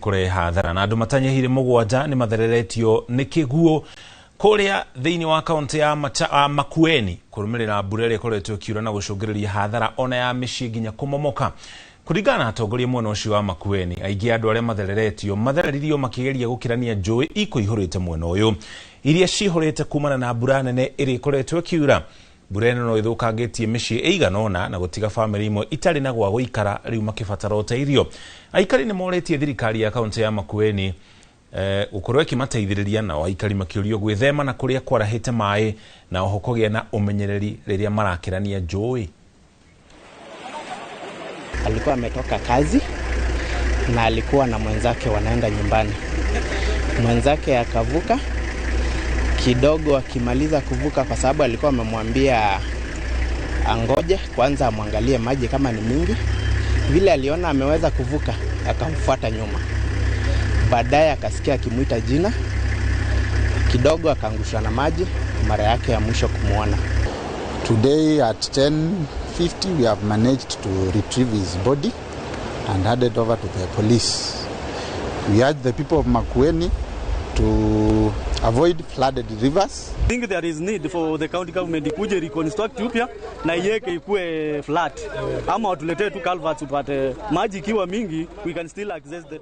Kũrehe hathara na andũ matanyihĩire 7 nĩ mathereretio nĩ kĩguũ kũrĩa thĩinĩ wa kaunti ya Makueni kũrũmĩrĩra mbura ĩrĩa ĩkoretwo ĩkiura na gũcũngĩrĩria hathara ona ya mĩciĩ nginya kũmomoka. Kũringana na atongoria mwena ũcio wa Makueni, aingĩ a andũ arĩa mathereretio mathereririo makĩgeria gũkĩrania njũĩ ikũihũrĩte mwena ũyũ iria cihũrĩte kumana na mbura nene ĩrĩa ĩkoretwo ĩkiura. Mbura ĩno no ĩthũkangĩtie mĩciĩ ĩigana ũna na gũtiga bamĩrĩ imwe itarĩ na gwa gũikara rĩu makĩbatara ũteithio. Aikari nĩ morĩtie thirikari ya kaunti ya Makueni gũkorwo ĩkĩmateithĩrĩria, nao aikari makĩũrio gwĩthema na kũrĩa kwarahĩte maĩ na oho kũgĩa na ũmenyereri rĩrĩa marakĩrania njũĩ. Alikuwa ametoka kazi na alikuwa na mwenzake wanaenda nyumbani. Mwenzake akavuka kidogo, akimaliza kuvuka, kwa sababu alikuwa amemwambia angoje kwanza amwangalie maji kama ni mingi. Vile aliona ameweza kuvuka, akamfuata nyuma. Baadaye akasikia akimuita jina kidogo, akaangushwa na maji, mara yake ya mwisho kumuona. Today at 10:50 we have managed to retrieve his body and handed over to the police. We urge the people of Makueni to avoid flooded rivers. I think there is need for the county government ikuje reconstruct upya na iweke ikue flat, ama watuletee tu culverts, but maji ikiwa mingi we can still access the